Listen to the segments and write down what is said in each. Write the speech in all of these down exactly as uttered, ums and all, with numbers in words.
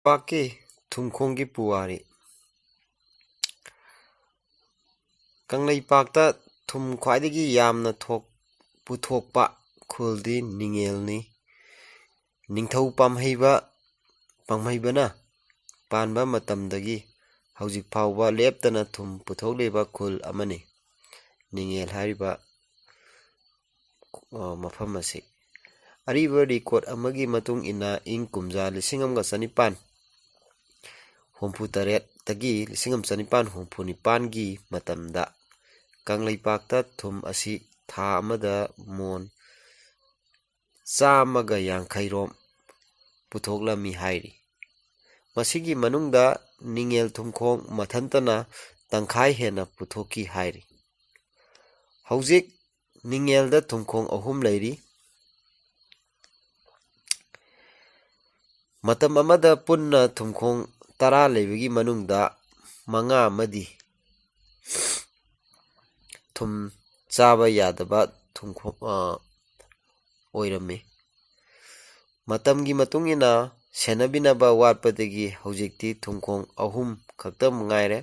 ꯀꯪꯂꯩꯄꯥꯛꯀꯤ ꯊꯨꯝꯈꯣꯡꯒꯤ ꯄꯨꯋꯥꯔꯤ꯫ ꯀꯪꯂꯩꯄꯥꯛꯇ ꯊꯨꯝ ꯈ꯭ꯋꯥꯏꯗꯒꯤ ꯌꯥꯝꯅ ꯊꯣꯛ-, ꯄꯨꯊꯣꯛꯄ ꯈꯨꯜꯗꯤ ꯅꯤꯡꯉꯦꯜꯅꯤ꯫ ꯅꯤꯡꯊꯧ ꯄꯥꯝꯍꯩꯕ, ꯄꯥꯝꯍꯩꯕꯅ ꯄꯥꯟꯕ ꯃꯇꯝꯗꯒꯤ ꯍꯧꯖꯤꯛ ꯐꯥꯎꯕ ꯂꯦꯞꯇꯅ ꯊꯨꯝ ꯄꯨꯊꯣꯛꯂꯤꯕ ꯈꯨꯜ ꯑꯃꯅꯤ꯫ ꯅꯤꯡꯉꯦꯜ ꯍꯥꯏꯔꯤꯕ, ꯑ, ꯃꯐꯝ ꯑꯁꯤ꯫ ꯑꯔꯤꯕ ꯔꯦꯀꯣꯔꯗ ꯑꯃꯒꯤ ꯃꯇꯨꯡ ꯏꯟꯅ ꯏꯪ ꯀꯨꯝꯖꯥ ꯂꯤꯁꯤꯡ ꯑꯃꯒ ꯆꯅꯤꯄꯥꯟ ꯍꯨꯝꯐꯨ ꯇꯔꯦꯠꯇꯒꯤ ꯂꯤꯁꯤꯡ ꯑꯃ ꯆꯅꯤꯄꯥꯟ ꯍꯨꯝꯐꯨ ꯅꯤꯄꯥꯟꯒꯤ ꯃꯇꯝꯗ ꯀꯪꯂꯩꯄꯥꯛꯇ ꯊꯨꯝ ꯑꯁꯤ ꯊꯥ ꯑꯃꯗ ꯃꯣꯟ ꯆꯥꯝꯃꯒ ꯌꯥꯡꯈꯩ ꯔꯣꯝ ꯄꯨꯊꯣꯛꯂꯝꯃꯤ ꯍꯥꯏꯔꯤ꯫ ꯃꯁꯤꯒꯤ ꯃꯅꯨꯡꯗ ꯅꯤꯡꯉꯦꯜ ꯊꯨꯝꯈꯣꯡ ꯃꯊꯟꯇꯅ ꯇꯪꯈꯥꯏ ꯍꯦꯟꯅ ꯄꯨꯊꯣꯛꯈꯤ ꯍꯥꯏꯔꯤ꯫ ꯍꯧꯖꯤꯛ ꯅꯤꯡꯉꯦꯜꯗ ꯊꯨꯝꯈꯣꯡ ꯑꯍꯨꯝ ꯂꯩꯔꯤ꯫ ꯃꯇꯝ ꯑꯃꯗ ꯄꯨꯟꯅ ꯊꯨꯝꯈꯣꯡ ꯇꯔꯥ ꯂꯩꯕꯒꯤ ꯃꯅꯨꯡꯗ ꯃꯉꯥ ꯑꯃꯗꯤ ꯊꯨꯝ ꯆꯥꯕ ꯌꯥꯗꯕ ꯊꯨꯝꯈꯣꯡ, ꯑ, ꯑꯣꯏꯔꯝꯃꯤ꯫ ꯃꯇꯝꯒꯤ ꯃꯇꯨꯡ ꯏꯟꯅ ꯁꯦꯟꯅꯕꯤꯅꯕ ꯋꯥꯠꯄꯗꯒꯤ ꯍꯧꯖꯤꯛꯇꯤ ꯊꯨꯝꯈꯣꯡ ꯑꯍꯨꯝ ꯈꯛꯇ ꯉꯥꯏꯔꯦ꯫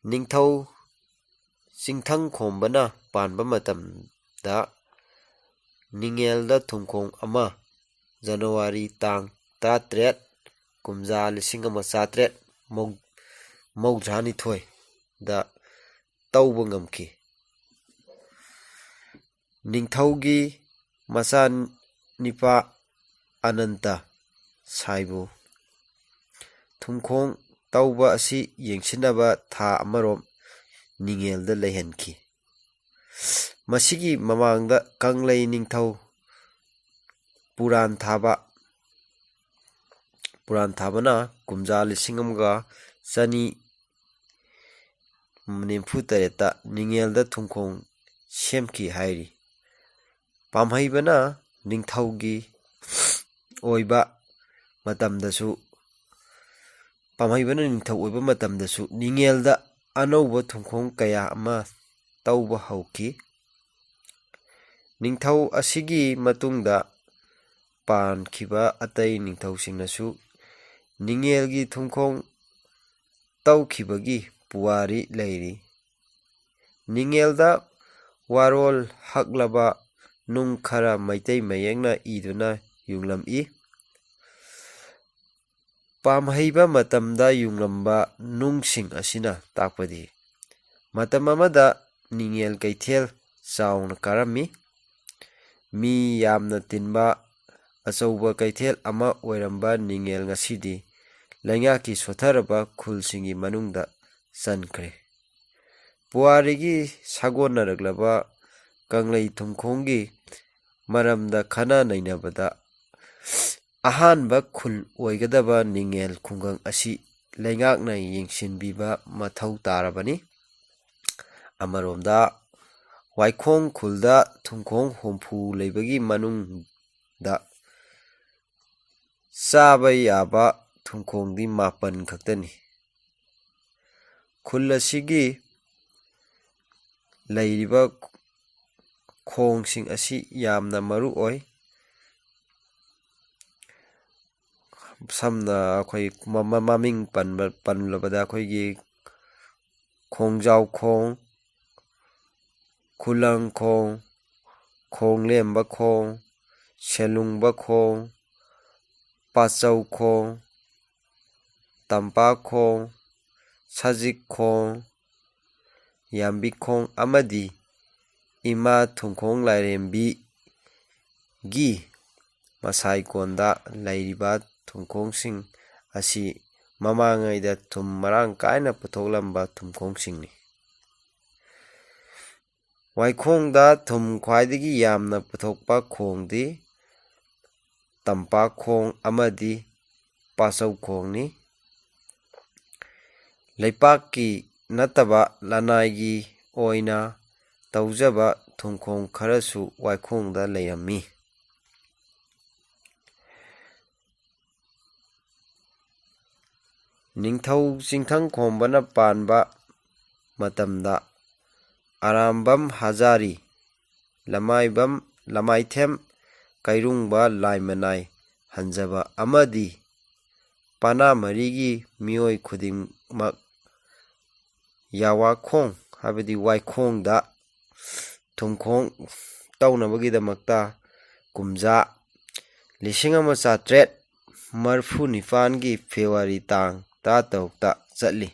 ꯅꯤꯡꯊꯧ ꯆꯤꯡꯊꯪ ꯈꯣꯝꯕꯅ ꯄꯥꯟꯕ ꯃꯇꯝꯗ ꯅꯤꯡꯉꯦꯜꯗ ꯊꯨꯝꯈꯣꯡ ꯑꯃ ꯖꯅꯋꯥꯔꯤ ꯇꯥꯡ ꯇꯔꯥꯇꯔꯦꯠ, ꯀꯨꯝꯖꯥ ꯂꯤꯁꯤꯡ ꯑꯃ ꯆꯥꯇꯔꯦꯠ ꯃꯧꯗ꯭ꯔꯥꯅꯤꯊꯣꯏꯗ ꯇꯧꯕ ꯉꯝꯈꯤ꯫ ꯅꯤꯡꯊꯧꯒꯤ ꯃꯆꯥꯅꯤꯄꯥ ꯑꯅꯟꯇ ꯁꯥꯏꯕꯨ ꯊꯨꯝꯈꯣꯡ ꯇꯧꯕ ꯑꯁꯤ ꯌꯦꯡꯁꯤꯟꯅꯕ ꯊꯥ ꯑꯃꯔꯣꯝ ꯅꯤꯡꯉꯦꯜꯗ ꯂꯩꯍꯟꯈꯤ꯫ ꯃꯁꯤꯒꯤ ꯃꯃꯥꯡꯗ ꯀꯪꯂꯩ ꯅꯤꯡꯊꯧ ꯄꯨꯔꯥꯟ ꯊꯥꯕ, ꯄꯨꯔꯥꯟ ꯊꯥꯕꯅ ꯀꯨꯝꯖꯥ ꯂꯤꯁꯤꯡ ꯑꯃꯒ ꯆꯅꯤ ꯅꯤꯐꯨ ꯇꯔꯦꯠꯇ ꯅꯤꯡꯉꯦꯜꯗ ꯊꯨꯝꯈꯣꯡ ꯁꯦꯝꯈꯤ ꯍꯥꯏꯔꯤ꯫ ꯄꯥꯝꯍꯩꯕꯅ ꯅꯤꯡꯊꯧꯒꯤ ꯑꯣꯏꯕ ꯃꯇꯝꯗꯁꯨ, ꯄꯥꯝꯍꯩꯕꯅ ꯅꯤꯡꯊꯧ ꯑꯣꯏꯕ ꯃꯇꯝꯗꯁꯨ ꯅꯤꯡꯉꯦꯜꯗ ꯑꯅꯧꯕ ꯊꯨꯝꯈꯣꯡ ꯀꯌꯥ ꯑꯃ ꯇꯧꯕ ꯍꯧꯈꯤ꯫ ꯅꯤꯡꯊꯧ ꯑꯁꯤꯒꯤ ꯃꯇꯨꯡꯗ ꯄꯥꯟꯈꯤꯕ ꯑꯇꯩ ꯅꯤꯡꯊꯧꯁꯤꯡꯅꯁꯨ ꯅꯤꯡꯉꯦꯜꯒꯤ ꯊꯨꯝꯈꯣꯡ ꯇꯧꯈꯤꯕꯒꯤ ꯄꯨꯋꯥꯔꯤ ꯂꯩꯔꯤ꯫ ꯅꯤꯡꯉꯦꯜꯗ ꯋꯥꯔꯣꯜ ꯍꯛꯂꯕ ꯅꯨꯡ ꯈꯔ ꯃꯩꯇꯩ ꯃꯌꯦꯛꯅ ꯏꯗꯨꯅ ꯌꯨꯡꯂꯝꯏ꯫ ꯄꯥꯝꯍꯩꯕ ꯃꯇꯝꯗ ꯌꯨꯡꯂꯝꯕ ꯅꯨꯡꯁꯤꯡ ꯑꯁꯤꯅ ꯇꯥꯛꯄꯗꯤ, ꯃꯇꯝ ꯑꯃꯗ ꯅꯤꯡꯉꯦꯜ ꯀꯩꯊꯦꯜ ꯆꯥꯎꯅ ꯀꯥꯔꯝꯃꯤ꯫ ꯃꯤ ꯌꯥꯝꯅ ꯇꯤꯟꯕ ꯑꯆꯧꯕ ꯀꯩꯊꯦꯜ ꯑꯃ ꯑꯣꯏꯔꯝꯕ ꯅꯤꯡꯉꯦꯜ ꯉꯁꯤꯗꯤ ꯂꯩꯉꯥꯛꯀꯤ ꯁꯣꯠꯊꯔꯕ ꯈꯨꯜꯁꯤꯡꯒꯤ ꯃꯅꯨꯡꯗ ꯆꯟꯈ꯭ꯔꯦ꯫ ꯄꯨꯋꯥꯔꯤꯒꯤ ꯁꯥꯒꯣꯟꯅꯔꯛꯂꯕ ꯀꯪꯂꯩ ꯊꯨꯝꯈꯣꯡꯒꯤ ꯃꯔꯝꯗ ꯈꯟꯅ ꯅꯩꯅꯕꯗ, ꯑꯍꯥꯟꯕ ꯈꯨꯜ ꯑꯣꯏꯒꯗꯕ ꯅꯤꯡꯉꯦꯜ ꯈꯨꯡꯒꯪ ꯑꯁꯤ ꯂꯩꯉꯥꯛꯅ ꯌꯦꯡꯁꯤꯟꯕꯤꯕ ꯃꯊꯧ ꯇꯥꯔꯕꯅꯤ꯫ ꯑꯃꯔꯣꯝꯗ, ꯋꯥꯏꯈꯣꯡ ꯈꯨꯜꯗ ꯊꯨꯝꯈꯣꯡ ꯍꯨꯝꯐꯨ ꯂꯩꯕꯒꯤ ꯃꯅꯨꯡꯗ ꯆꯥꯕ ꯌꯥꯕ ꯊꯨꯝꯈꯣꯡꯗꯤ ꯃꯥꯄꯟ ꯈꯛꯇꯅꯤ꯫ ꯈꯨꯜ ꯑꯁꯤꯒꯤ ꯂꯩꯔꯤꯕ ꯈꯣꯡꯁꯤꯡ ꯑꯁꯤ ꯌꯥꯝꯅ ꯃꯔꯨ ꯑꯣꯏ꯫ ꯁꯝꯅ ꯑꯩꯈꯣꯏ ꯃ-, ꯃ-, ꯃꯃꯤꯡ ꯄꯟꯕ, ꯄꯜꯂꯕꯗ ꯑꯩꯈꯣꯏꯒꯤ ꯈꯣꯡꯖꯥꯎ ꯈꯣꯡ, ꯈꯨꯂꯪ ꯈꯣꯡ, ꯈꯣꯡꯂꯦꯝꯕ ꯈꯣꯡ, ꯁꯦꯂꯨꯡꯕ ꯈꯣꯡ, ꯄꯥꯆꯧ ꯈꯣꯡ, ꯇꯝꯄꯥꯛ ꯈꯣꯡ, ꯁꯖꯤꯛ ꯈꯣꯡ, ꯌꯥꯝꯕꯤ ꯈꯣꯡ ꯑꯃꯗꯤ ꯏꯃꯥ ꯊꯨꯝꯈꯣꯡ ꯂꯥꯏꯔꯦꯝꯕꯤꯒꯤ ꯃꯁꯥꯏꯀꯣꯟꯗ ꯂꯩꯔꯤꯕ ꯊꯨꯝꯈꯣꯡꯁꯤꯡ ꯑꯁꯤ ꯃꯃꯥꯡꯉꯩꯗ ꯊꯨꯝ ꯃꯔꯥꯡ ꯀꯥꯏꯅ ꯄꯨꯊꯣꯛꯂꯝꯕ ꯊꯨꯝꯈꯣꯡꯁꯤꯡꯅꯤ꯫ ꯋꯥꯏꯈꯣꯡꯗ ꯊꯨꯝ ꯈ꯭ꯋꯥꯏꯗꯒꯤ ꯌꯥꯝꯅ ꯄꯨꯊꯣꯛꯄ ꯈꯣꯡꯗꯤ ꯇꯝꯄꯥꯛ ꯈꯣꯡ ꯑꯃꯗꯤ ꯄꯥꯆꯧ ꯈꯣꯡꯅꯤ꯫ ꯂꯩꯄꯥꯛꯀꯤ ꯅꯠꯇꯕ ꯂꯅꯥꯏꯒꯤ ꯑꯣꯏꯅ ꯇꯧꯖꯕ ꯊꯨꯝꯈꯣꯡ ꯈꯔꯁꯨ ꯋꯥꯏꯈꯣꯡꯗ ꯂꯩꯔꯝꯃꯤ꯫ ꯅꯤꯡꯊꯧ ꯆꯤꯡꯊꯪ ꯈꯣꯝꯕꯅ ꯄꯥꯟꯕ ꯃꯇꯝꯗ ꯑꯔꯥꯝꯕꯝ ꯍꯖꯥꯔꯤ, ꯂꯃꯥꯏꯕꯝ, ꯂꯃꯥꯏꯊꯦꯝ ꯀꯩꯔꯨꯡꯕ ꯂꯥꯏꯃꯅꯥꯏ ꯍꯟꯖꯕ ꯑꯃꯗꯤ ꯄꯅꯥꯃꯔꯤꯒꯤ ꯃꯤꯑꯣꯏ ꯈꯨꯗꯤꯡꯃꯛ ꯌꯥꯋꯥꯈꯣꯡ ꯍꯥꯏꯕꯗꯤ ꯋꯥꯏꯈꯣꯡꯗ ꯊꯨꯝꯈꯣꯡ ꯇꯧꯅꯕꯒꯤꯗꯃꯛꯇ ꯀꯨꯝꯖꯥ ꯂꯤꯁꯤꯡ ꯑꯃ ꯆꯥꯇ꯭ꯔꯦꯠ ꯃꯔꯤꯐꯨ ꯅꯤꯄꯥꯟꯒꯤ ꯐꯦꯕ꯭ꯔꯨꯋꯥꯔꯤ ꯇꯥꯡ ꯇꯔꯥꯇꯔꯨꯛꯇ ꯆꯠꯂꯤ꯫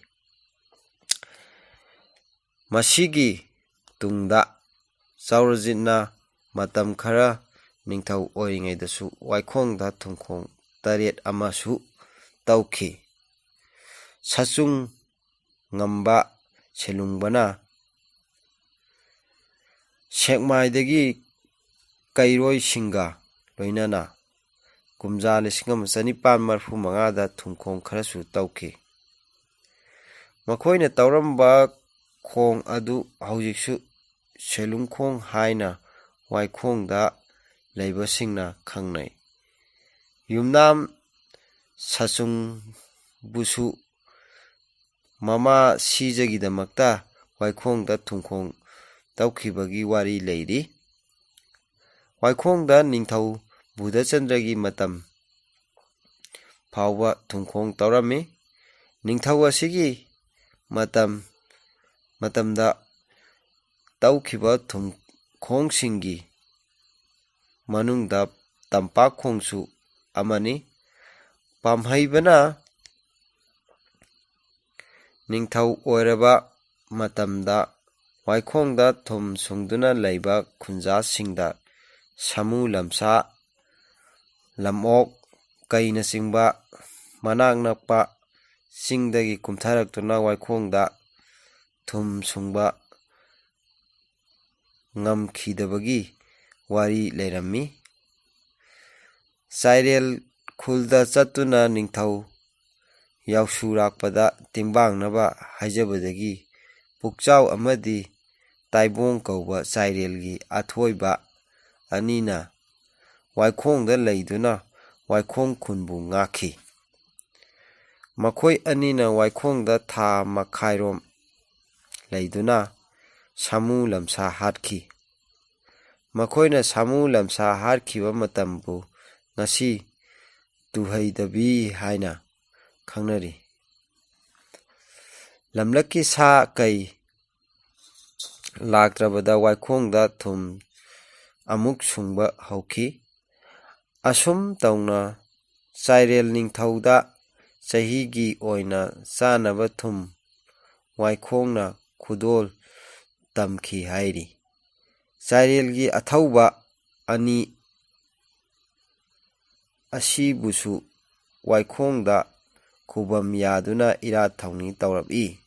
ꯃꯁꯤꯒꯤ ꯇꯨꯡꯗ ꯆꯥꯎꯔꯖꯤꯠꯅ ꯃꯇꯝ ꯈꯔ ꯅꯤꯡꯊꯧ ꯑꯣꯏꯔꯤꯉꯩꯗꯁꯨ ꯋꯥꯏꯈꯣꯡꯗ ꯊꯨꯝꯈꯣꯡ ꯇꯔꯦꯠ ꯑꯃꯁꯨ ꯇꯧꯈꯤ꯫ ꯁꯆꯨꯡ ꯉꯝꯕ ꯁꯦꯂꯨꯡꯕꯅ ꯁꯦꯛꯃꯥꯏꯗꯒꯤ ꯀꯩꯔꯣꯏꯁꯤꯡꯒ ꯂꯣꯏꯅꯅ ꯀꯨꯝꯖꯥ ꯂꯤꯁꯤꯡ ꯑꯃ ꯆꯅꯤꯄꯥꯟ ꯃꯔꯤꯐꯨ ꯃꯉꯥꯗ ꯊꯨꯝꯈꯣꯡ ꯈꯔꯁꯨ ꯇꯧꯈꯤ꯫ ꯃꯈꯣꯏꯅ ꯇꯧꯔꯝꯕ ꯈꯣꯡ ꯑꯗꯨ ꯍꯧꯖꯤꯛꯁꯨ ꯁꯦꯂꯨꯡꯈꯣꯡ ꯍꯥꯏꯅ ꯋꯥꯏꯈꯣꯡꯗ ꯂꯩꯕꯁꯤꯡꯅ ꯈꯪꯅꯩ꯫ ꯌꯨꯝꯅꯥꯝ ꯁꯆꯨꯡꯕꯨꯁꯨ ꯃꯃꯥ ꯁꯤꯖꯒꯤꯗꯃꯛꯇ ꯋꯥꯏꯈꯣꯡꯗ ꯊꯨꯝꯈꯣꯡ ꯇꯧꯈꯤꯕꯒꯤ ꯋꯥꯔꯤ ꯂꯩꯔꯤ꯫ ꯋꯥꯏꯈꯣꯡꯗ ꯅꯤꯡꯊꯧ ꯕꯨꯙꯆꯟꯗ꯭ꯔꯒꯤ ꯃꯇꯝ ꯐꯥꯎꯕ ꯊꯨꯝꯈꯣꯡ ꯇꯧꯔꯝꯃꯤ꯫ ꯅꯤꯡꯊꯧ ꯑꯁꯤꯒꯤ ꯃꯇꯝ ꯃꯇꯝꯗ ꯇꯧꯈꯤꯕ ꯊꯨꯝꯈꯣꯡꯁꯤꯡꯒꯤ ꯃꯅꯨꯡꯗ ꯇꯝꯄꯥꯛꯈꯣꯡꯁꯨ ꯑꯃꯅꯤ꯫ ꯄꯥꯝꯍꯩꯕꯅ ꯅꯤꯡꯊꯧ ꯑꯣꯏꯔꯕ ꯃꯇꯝꯗ ꯋꯥꯏꯈꯣꯡꯗ ꯊꯨꯝ ꯁꯨꯡꯗꯨꯅ ꯂꯩꯕ ꯈꯨꯟꯖꯥꯁꯤꯡꯗ ꯁꯥꯃꯨ ꯂꯝꯁꯥ, ꯂꯝꯑꯣꯛ, ꯀꯩꯅꯆꯤꯡꯕ ꯃꯅꯥꯛ ꯅꯛꯄ ꯆꯤꯡꯗꯒꯤ ꯀꯨꯝꯊꯔꯛꯇꯨꯅ ꯋꯥꯏꯈꯣꯡꯗ ꯊꯨꯝ ꯁꯨꯡꯕ ꯉꯝꯈꯤꯗꯕꯒꯤ ꯋꯥꯔꯤ ꯂꯩꯔꯝꯃꯤ꯫ ꯆꯥꯏꯔꯦꯜ ꯈꯨꯜꯗ ꯆꯠꯇꯨꯅ ꯅꯤꯡꯊꯧ ꯌꯥꯎꯁꯨꯔꯥꯛꯄꯗ ꯇꯦꯡꯕꯥꯡꯅꯕ ꯍꯥꯏꯖꯕꯗꯒꯤ ꯄꯨꯛꯆꯥꯎ ꯑꯃꯗꯤ ꯇꯥꯏꯕꯣꯡ ꯀꯧꯕ ꯆꯥꯏꯔꯦꯜꯒꯤ ꯑꯊꯣꯏꯕ ꯑꯅꯤꯅ ꯋꯥꯏꯈꯣꯡꯗ ꯂꯩꯗꯨꯅ ꯋꯥꯏꯈꯣꯡ ꯈꯨꯟꯕꯨ ꯉꯥꯛꯈꯤ꯫ ꯃꯈꯣꯏ ꯑꯅꯤꯅ ꯋꯥꯏꯈꯣꯡꯗ ꯊꯥ ꯃꯈꯥꯏꯔꯣꯝ ꯂꯩꯗꯨꯅ ꯁꯥꯃꯨ ꯂꯝꯁꯥ ꯍꯥꯠꯈꯤ꯫ ꯃꯈꯣꯏꯅ ꯁꯥꯃꯨ ꯂꯝꯁꯥ ꯍꯥꯠꯈꯤꯕ ꯃꯇꯝꯕꯨ ꯉꯁꯤ ꯇꯨꯍꯩꯗꯕꯤ ꯍꯥꯏꯅ ꯈꯪꯅꯔꯤ꯫ ꯂꯝꯂꯛꯀꯤ ꯁꯥ ꯀꯩ ꯂꯥꯛꯇ꯭ꯔꯕꯗ ꯋꯥꯏꯈꯣꯡꯗ ꯊꯨꯝ ꯑꯃꯨꯛ ꯁꯨꯡꯕ ꯍꯧꯈꯤ꯫ ꯑꯁꯨꯝ ꯇꯧꯅ ꯆꯥꯏꯔꯦꯜ ꯅꯤꯡꯊꯧꯗ ꯆꯍꯤꯒꯤ ꯑꯣꯏꯅ ꯆꯥꯅꯕ ꯊꯨꯝ ꯋꯥꯏꯈꯣꯡꯅ ꯈꯨꯗꯣꯜ ꯇꯝꯈꯤ ꯍꯥꯏꯔꯤ꯫ ꯆꯥꯏꯔꯦꯜꯒꯤ ꯑꯊꯧꯕ ꯑꯅꯤ ꯑꯁꯤꯕꯨꯁꯨ ꯋꯥꯏꯈꯣꯡꯗ ꯈꯨꯕꯝ ꯌꯥꯗꯨꯅ ꯏꯔꯥꯠ ꯊꯧꯅꯤ ꯇꯧꯔꯛꯏ꯫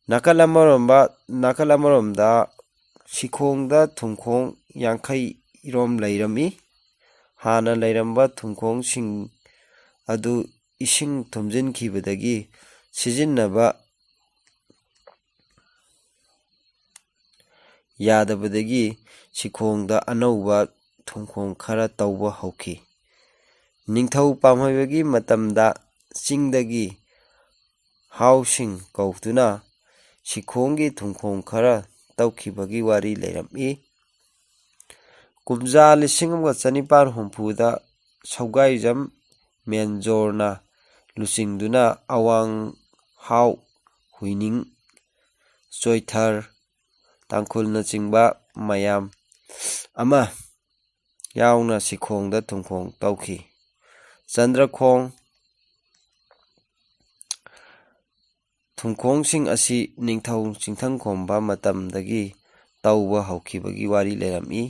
ꯅꯥꯀꯜ ꯑꯃꯔꯣꯝꯗ, ꯅꯥꯀꯜ ꯑꯃꯔꯣꯝꯗ ꯁꯤꯈꯣꯡꯗ ꯊꯨꯝꯈꯣꯡ ꯌꯥꯡꯈꯩ ꯏꯔꯣꯝ ꯂꯩꯔꯝꯃꯤ꯫ ꯍꯥꯟꯅ ꯂꯩꯔꯝꯕ ꯊꯨꯝꯈꯣꯡꯁꯤꯡ ꯑꯗꯨ ꯏꯁꯤꯡ ꯊꯨꯝꯖꯤꯟꯈꯤꯕꯗꯒꯤ ꯁꯤꯖꯤꯟꯅꯕ ꯌꯥꯗꯕꯗꯒꯤ ꯁꯤꯈꯣꯡꯗ ꯑꯅꯧꯕ ꯊꯨꯝꯈꯣꯡ ꯈꯔ ꯇꯧꯕ ꯍꯧꯈꯤ꯫ ꯅꯤꯡꯊꯧ ꯄꯥꯝꯍꯩꯕꯒꯤ ꯃꯇꯝꯗ ꯆꯤꯡꯗꯒꯤ ꯍꯥꯎꯁꯤꯡ ꯀꯧꯗꯨꯅ ꯁꯤꯈꯣꯡꯒꯤ ꯊꯨꯝꯈꯣꯡ ꯈꯔ ꯇꯧꯈꯤꯕꯒꯤ ꯋꯥꯔꯤ ꯂꯩꯔꯝꯃꯤ꯫ ꯀꯨꯝꯖꯥ ꯂꯤꯁꯤꯡ ꯑꯃꯒ ꯆꯅꯤꯄꯥꯟ ꯍꯨꯝꯐꯨꯗ ꯁꯧꯒꯥꯏꯖꯝ ꯃꯦꯟꯖꯣꯔꯅ ꯂꯨꯆꯤꯡꯗꯨꯅ ꯑꯋꯥꯡ ꯍꯥꯎ, ꯍꯨꯏꯅꯤꯡ, ꯆꯣꯏꯊꯔ, ꯇꯥꯡꯈꯨꯜꯅꯆꯤꯡꯕ ꯃꯌꯥꯝ ꯑꯃ ꯌꯥꯎꯅ ꯁꯤꯈꯣꯡꯗ ꯊꯨꯝꯈꯣꯡ ꯇꯧꯈꯤ꯫ ꯆꯟꯗ꯭ꯔꯈꯣꯡ ꯊꯨꯝꯈꯣꯡꯁꯤꯡ ꯑꯁꯤ ꯅꯤꯡꯊꯧ ꯆꯤꯡꯊꯪꯈꯣꯝꯕ ꯃꯇꯝꯗꯒꯤ ꯇꯧꯕ ꯍꯧꯈꯤꯕꯒꯤ ꯋꯥꯔꯤ ꯂꯩꯔꯝꯃꯤ꯫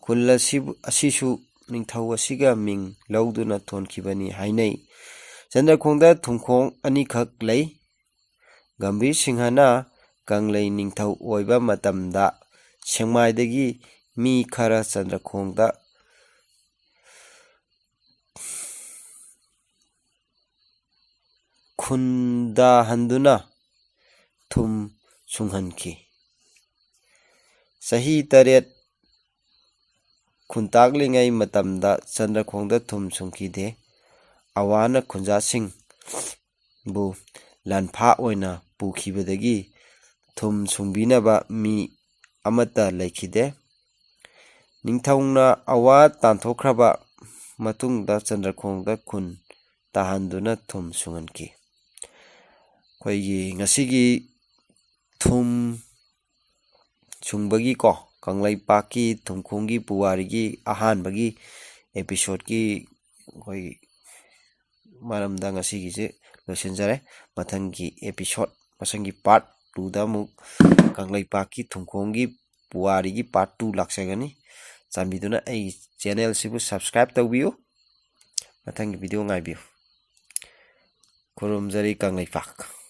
ꯈꯨꯜ ꯑꯁꯤꯕꯨ, ꯑꯁꯤꯁꯨ ꯅꯤꯡꯊꯧ ꯑꯁꯤꯒ ꯃꯤꯡ ꯂꯧꯗꯨꯅ ꯊꯣꯟꯈꯤꯕꯅꯤ ꯍꯥꯏꯅꯩ꯫ ꯆꯟꯗ꯭ꯔꯈꯣꯡꯗ ꯊꯨꯝꯈꯣꯡ ꯑꯅꯤꯈꯛ ꯂꯩ꯫ ꯒꯝꯚꯤꯔ ꯁꯤꯡꯍꯅ ꯀꯪꯂꯩ ꯅꯤꯡꯊꯧ ꯑꯣꯏꯕ ꯃꯇꯝꯗ ꯁꯦꯡꯃꯥꯏꯗꯒꯤ ꯃꯤ ꯈꯔ ꯆꯟꯗ꯭ꯔꯈꯣꯡꯗ ꯈꯨꯟꯗꯥꯍꯟꯗꯨꯅ ꯊꯨꯝ ꯁꯨꯡꯍꯟꯈꯤ꯫ ꯆꯍꯤ ꯇꯔꯦꯠ ꯈꯨꯟꯇꯥꯛꯂꯤꯉꯩ ꯃꯇꯝꯗ ꯆꯟꯗ꯭ꯔꯈꯣꯡꯗ ꯊꯨꯝ ꯁꯨꯡꯈꯤꯗꯦ꯫ ꯑꯋꯥꯅ ꯈꯨꯟꯖꯥꯁꯤꯡꯕꯨ ꯂꯥꯟꯐꯥ ꯑꯣꯏꯅ ꯄꯨꯈꯤꯕꯗꯒꯤ ꯊꯨꯝ ꯁꯨꯡꯕꯤꯅꯕ ꯃꯤ ꯑꯃꯠꯇ ꯂꯩꯈꯤꯗꯦ꯫ ꯅꯤꯡꯊꯧꯅ ꯑꯋꯥ ꯇꯥꯟꯊꯣꯛꯈ꯭ꯔꯕ ꯃꯇꯨꯡꯗ ꯆꯟꯗ꯭ꯔꯈꯣꯡꯗ ꯈꯨꯟ ꯇꯥꯍꯟꯗꯨꯅ ꯊꯨꯝ ꯁꯨꯡꯍꯟꯈꯤ꯫ ꯑꯩꯈꯣꯏꯒꯤ ꯉꯁꯤꯒꯤ ꯊꯨꯝ ꯁꯨꯡꯕꯒꯤꯀꯣ, ꯀꯪꯂꯩꯄꯥꯛꯀꯤ ꯊꯨꯝꯈꯣꯡꯒꯤ ꯄꯨꯋꯥꯔꯤꯒꯤ ꯑꯍꯥꯟꯕꯒꯤ ꯑꯦꯄꯤꯁꯣꯠꯀꯤ ꯑꯩꯈꯣꯏꯒꯤ ꯃꯔꯝꯗ ꯉꯁꯤꯒꯤꯁꯦ ꯂꯣꯏꯁꯤꯟꯖꯔꯦ꯫ ꯃꯊꯪꯒꯤ ꯑꯦꯄꯤꯁꯣꯠ, ꯃꯊꯪꯒꯤ ꯄꯥꯔꯠ ꯇꯨꯗ ꯑꯃꯨꯛ ꯀꯪꯂꯩꯄꯥꯛꯀꯤ ꯊꯨꯝꯈꯣꯡꯒꯤ ꯄꯨꯋꯥꯔꯤꯒꯤ ꯄꯥꯔꯠ ꯇꯨ ꯂꯥꯛꯆꯒꯅꯤ꯫ ꯆꯥꯟꯕꯤꯗꯨꯅ ꯑꯩꯒꯤ ꯆꯦꯅꯦꯜꯁꯤꯕꯨ ꯁꯕꯁꯀ꯭ꯔꯥꯏꯕ ꯇꯧꯕꯤꯌꯨ꯫ ꯃꯊꯪꯒꯤ ꯚꯤꯗꯤꯑꯣ ꯉꯥꯏꯕꯤꯌꯨ꯫ ꯈꯨꯔꯨꯝꯖꯔꯤ ꯀꯪꯂꯩꯄꯥꯛ꯫